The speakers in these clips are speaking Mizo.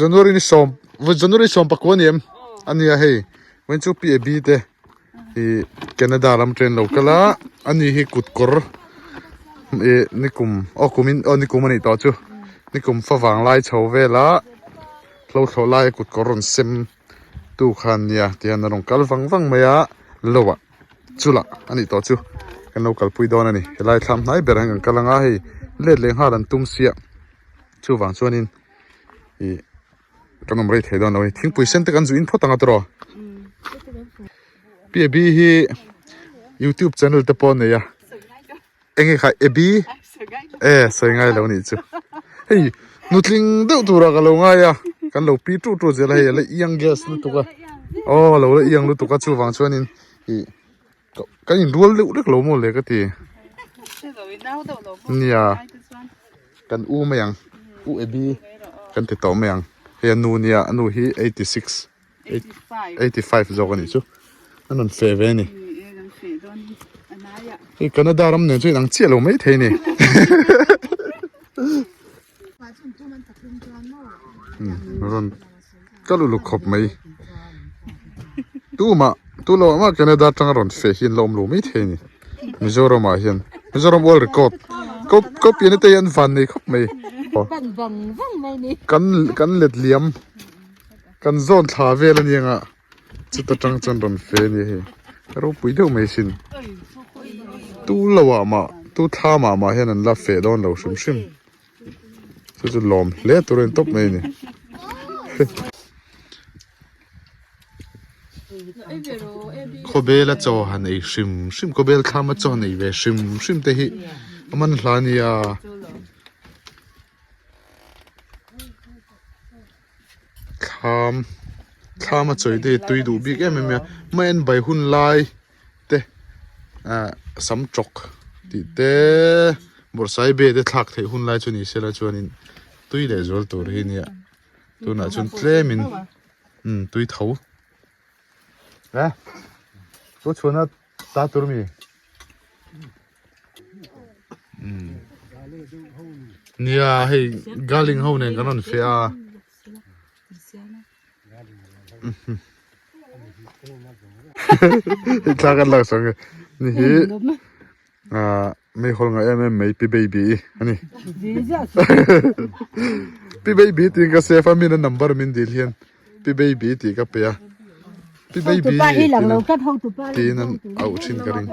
January ni sawm January 14 ani em ania hei vawiin chu P A B te ih Canada lam train lo kal a ani hi kut kawr ih nikum aw kumin aw nikum anih tawh chu nikum favang lai chho vel a hlo thlawh lai a kut kawr rawn sem tu kha an nia tihian a rawn kal vang vang mai a lo ah chula anih tawh chu kan lo kalpui dawn a ni helai thlam hnai ber ah hian kan kal anga hei let leh nghal an tum sia chuvang chuanin ih kan awm rei thei dawn lo a ni thingpui sen te kan zuih in phawt ang a tiraw P A B hi youtube channel te pawh a nei a eng nge kha Abby e sawi ngai lo nih chu hei nutling deuh turah ka lo ngai a kan lo pi tu tu zel a hei a la youngest lutuk a aw a lo la young lutuk a chuvang chuanin ih kan inrual deuh vek lo maw le ka ti nia kan u mai ang u Abby kan ti tawh mai ang hei a nu nia a nu hi 86. 85 zawk a nih chu an rawn feh ve a ni hei Canada ram nen chu inang chiah lo mai thei a ni rawn kal uluk khawp mai tumah tu lo ah mah Canada atanga rawn feh hi an la awm lo mai thei a ni Mizoram ah hian Mizoram world record ko ko pian te hi an van nei khawp mai kan kan let liam. Kan zawn thla vel a niang a, chuta tang chuan rawn fe a nia hei, ropui deuh mai sin. Tu lo ah mah, tu thla mah mah hian an la feh dawn lo hrim hrim. Chu chu lawm hle tur a ni tawp mai a ni. Khawbel a chaw han ei hrim hrim, khawbel thlam a chaw han ei ve hrim hrim te hi a man hla a nia. Thlam thlam a chawi te hi tui duh bik em em a mai an bai hun lai te ah sam tawk tih te bawrhsaibe te thlak theih hun lai chu ni sela chuanin tui leh zual tur hi nia tunah chuan tlemin umm tui tho e chu chhuana ta tur mi. Nia hei galing ho nen kan rawn fiah a hei thla kan lak sang ni hi ah meihawl ngai em em mai pi baby a ni pi baby tiin ka save a min a number min dil hian. Pi Baby tih ka pe a, Pi Baby tiin an auh thin ka ring.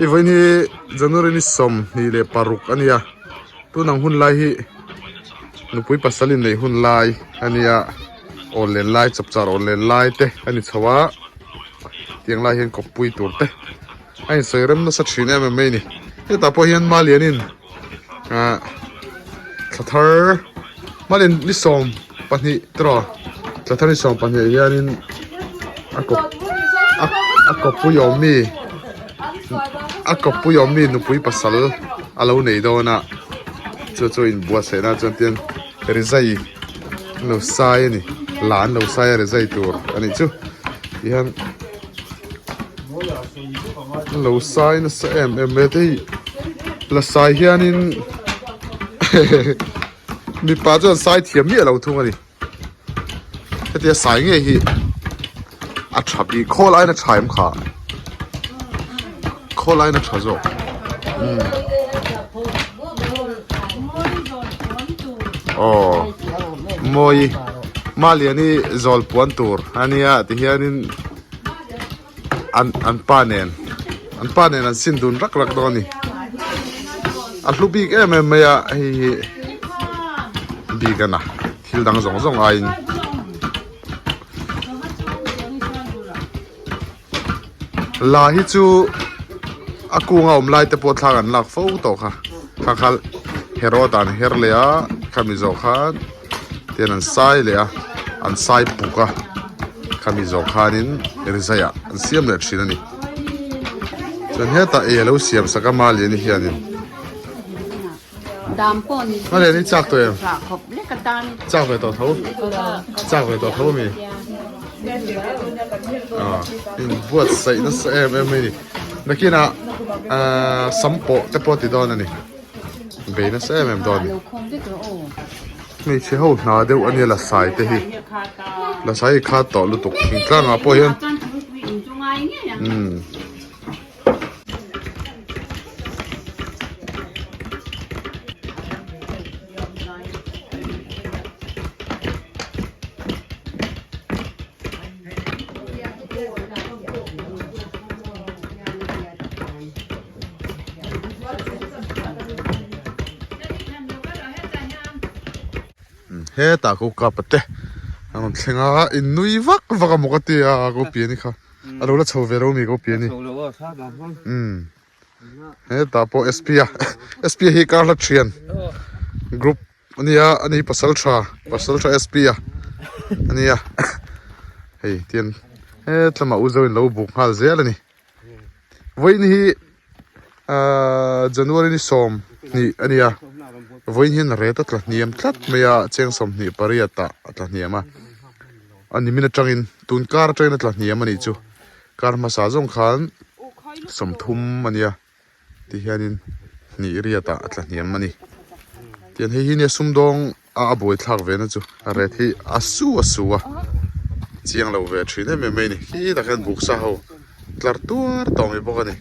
I vawiin hi January ni 26 a nia tunang hun lai hi nupui pasal inneih hun lai a nia aw len lai chapchar aw len lai te a ni chho a tiang lai hian kawppui tur te a insawi rem nasa thin em em mai a ni hetah pawh hian malianin ah thla thar malian ni 12 tiraw thla thar ni 12 hianin a kawp a kawppui awm mi a kawppui awm mi nupui pasal a lo nei dawn a chu chu inbuatsaih na chuan tian rizai an lo sai a ni la an lo sai a rizai tur a nih chu tihian an lo sai nasa em em mai a te hei la sai hianin mipa chuan sai thiam miah lo thung a ni. Hetia sai ngei hi a tha bik khawl aiin a tha em kha khawl aiin a tha zawk. Aw mawi Maliani zawl puan tur a nia tihianin an an pa nen an pa nen an sin dun rak rak dawn a ni a hlu bik em em mai a hei hi bik a na thil dang zawng zawng aiin. La hi chu a kunga awm lai te pawh thlak an lak fo tawh kha kha kha hero dan her leh a khami zawh khan tian an sai leh a an sai puk a khami zawh khanin rizai ah an siam leh thin a ni chuan hetah ei alo siam sak a maliani hianin. Maliani chak tawh em? Chak ve tawh tho chak ve tawh tho ami? Ah inbuatsaih nasa em em mai a ni nakinah ahh sam pawh te pawh a ti dawn a ni bei nasa em em dawn a ni hmeichhe ho hna deuh a nia la sai te hi la sai hi khat tawh lutuk thingtlangah pawh hian umm. Hetah ko kap a te a rawn thleng a in nui vak vak a maw ka ti a ko pian hi kha. A lo la chho ve lo mi ko pian hi. Umm. Hetah pawh SP a SP hi kar hla thian group ania ani pasal tha pasal tha SP a ania hei tian hetlama u zo in lo buk nghal zel ani vawiin hi ahh January ni 20 ania vawiin hian ret a tla hniam tlat mai a cheng 28 ah a tla hniam a. A nimin atangin tun kar atangin a tla hniam a nih chu kar hmasa zawng khan 30 a nia ti hianin hnih riat ah a tla hniam a ni tian hei hi nia sumdawng a a buai thlak ve na chu a ret hi a su a su a chiang lo ve thin em em mai a ni khi tak hian buk sa ho tlar tuar tawh mai bawk a ni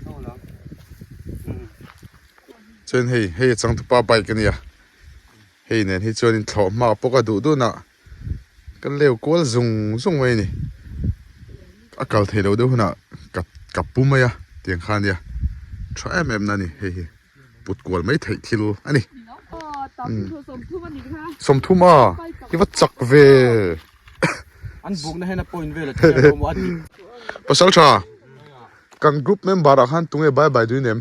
chuan hei hei a changtupa bike a nia hei nen hi chuanin thlawh hma pawh ka duh dun ah. Ka leu kual zung zung mai a ni a kal theih loh deuh hunah ka ka pu mai a tiang kha ania tha em em na a ni hei hi put kual mai theih thil a ni 30 a i va chak ve pasal tha kan group member ah khan tunge bye bye duin em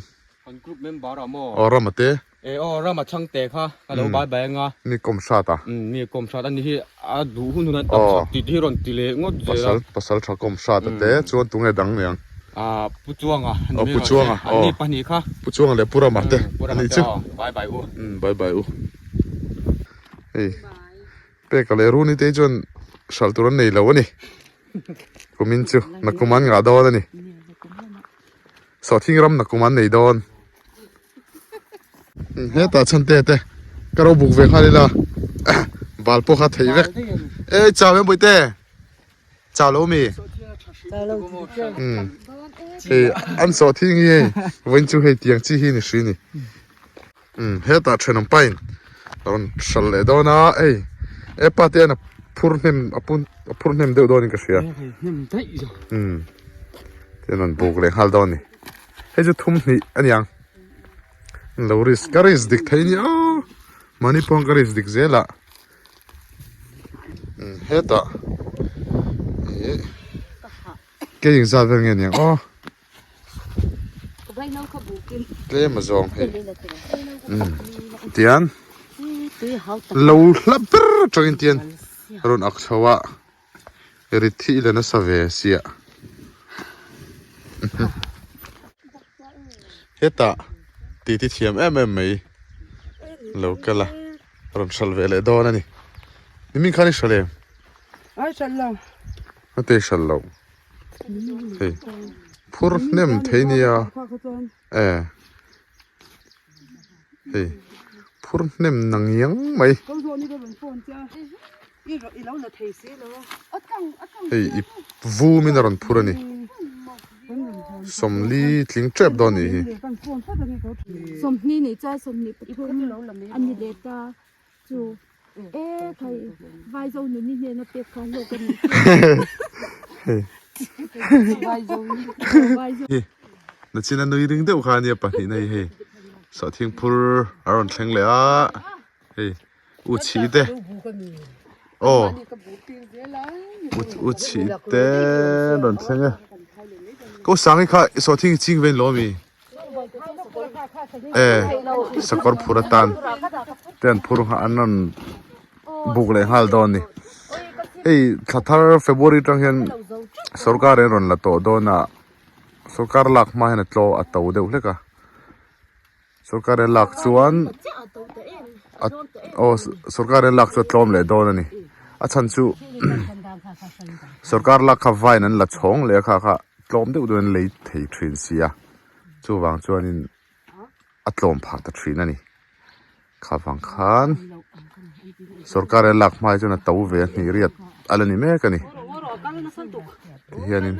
aw rama te. E aw rama chhangte kha ka lo bai bai anga. Mi kawm hrat a. Umm mi kawm hrat a ni hi a duh hun hun a tam chak tih te hi rawn ti leh ngawt zel a. Pasal pasal tha kawm hrat a te chuan tunge dang niang. Ah Pu Chuanga a ni Pu Chuanga aw. An ni pahnih kha. Pu Chuanga leh Pu Rama te a ni chu. Bai bai u. Umm bai bai u. Hei peka leh Runi te hi chuan hralh tur an nei lo a ni. Kumin chu nakum an ngah dawn a ni. Sawhthing ram nakum an nei dawn. Hetah chhan te te ka ro buk ve nghal ila bal pawh kha theih vek e chau em bawihte chau lo mi umm hei an sawh thing hi hei vawiin chu hei tiang chi hi ni hri ni umm hetah thenawm pain a rawn hral leh dawn a hei hepa te hian a phur hnem a pun a phur hnem deuh dawnin ka hria umm tihian a rawn buk leh nghal dawn a ni. Hei chu thum hnih a niang lo risk ka risk dik thei nia mahni pawh ka risk dik zel a hetah ih ke engzat vel nge niang aw tlem a zawng hei tian lo hla ber atangin tian rawn ak chho a. Rit hi i la nasa ve sia. Hetah titi thiam em em mai lo kal a rawn hralh ve leh dawn a ni. Nimin khan i hralh em? Ai hralh lo. A te hralh lo. Hei phur hnem thei nia. E. Hei phur hnem nang iang mai. Hei i vum in a rawn phur a ni. Sawmli tling tep dawn nih hi. Sawmhnih nih chuan 23 a ni leh ta chu e khai Vaizo nuni hnena pek kha hlawk a ni. Hi nachin a nui ring deuh kha ania pahnihna hi hei sawhthing phur a rawn thleng leh a hei u chhi te aw u chhi te an rawn thleng e ko sangi kha sawhthing i ching ve ni lo ami e sakawr phur atan te an phur an rawn buk leh nghal dawn a ni hei thla thar February atang hian sorkar in a rawn la tawh dawn a sorkar lak hma hian a tlaw a to deuh hlek a sorkar in a lak chuan a aw sorkar in a lak chu a tlawm leh dawn a ni a chhan chu sorkar lak kha vine an la chhawng leh a kha kha tlawm deuh deuh in an lei thei thin si a chuvang chuanin a tlawm phah ta thin a ni. Kha vang khan sorkar a lak hma hi chuan a to ve a hnih riat a la ni mek a ni tihianin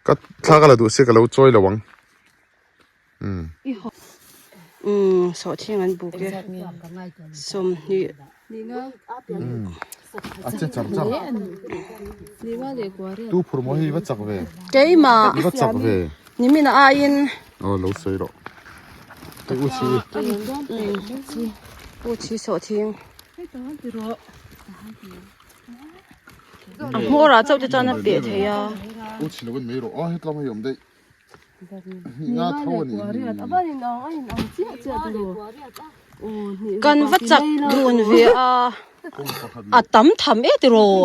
ka thla ka la duh sia ka lo chawi lo ang umm. Umm sawhthing an buk e 20 A che char char tu phur maw hei va chak ve keimah i va chak ve nimin a aiin aw lo sawi rawh hei u chhi u chhi sawhthing a hmawr ah chauh te chuan a peh thei a u chhi lo in mai rawh aw hetlam hei awm daih Kan va chak dun ve a, a tam tham e tiraw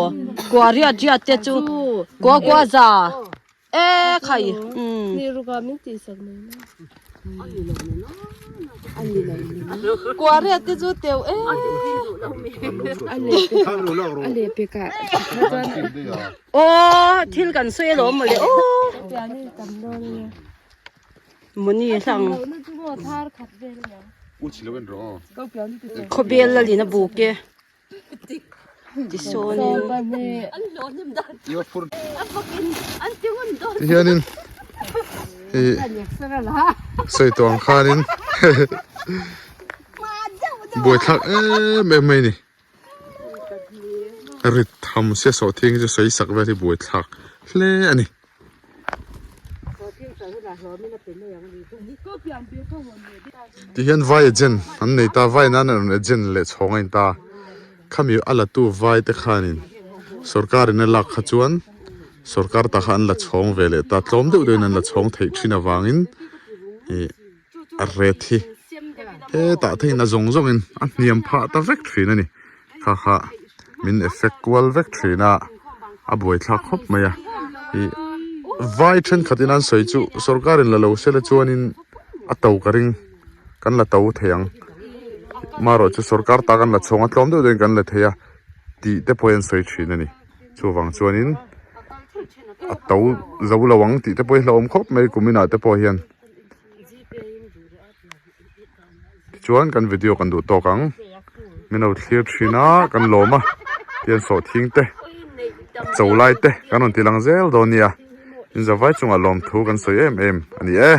kua riat riat te chu kua kua za e khai umm. Kua riat te chu teuh e. Aw thil kan sawi alawm mawle aw mawni hlang khawbel la lin a buk e tisawnin tihianin ih sawi tawh ang khanin buaithlak em em mai a ni. Rit tham sia sawhthing hi chu sawi sak vel hi buai thlak hle a ni. Tihian vai agent an nei ta vai nan an rawn agent leh chhawng a in ta khami a la tu vai te khanin sorkar in a lak kha chuan sorkar ta kha an la chhawng ve leh ta tlawm deuh deuhin an la chhawng theih thin avangin ih a ret hi hetah te hian a zawng zawngin a hniam phah ta vek thin a ni kha kha min effect kual vek thin a a buaithlak khawp mai a ih vai thenkhat in an sawi chu sorkar in la lo sela chuanin a to ka ring kan la to thei ang marawh chu sorkar ta kan la chhawng a tlawm deuh deuhin kan la thei a tih te pawh hi an sawi thin a ni chuvang chuanin a to zo lo ang tih te pawh hi hlauhawm khawp mai kum inah te pawh hian. Tichuan kan video kan duh tawk ang min lo thlir thin a kan lawm a tian sawhthing te a cho lai te kan rawn ti lang zel dawn nia in zavai chungah lawmthu kan sawi em em a ni e.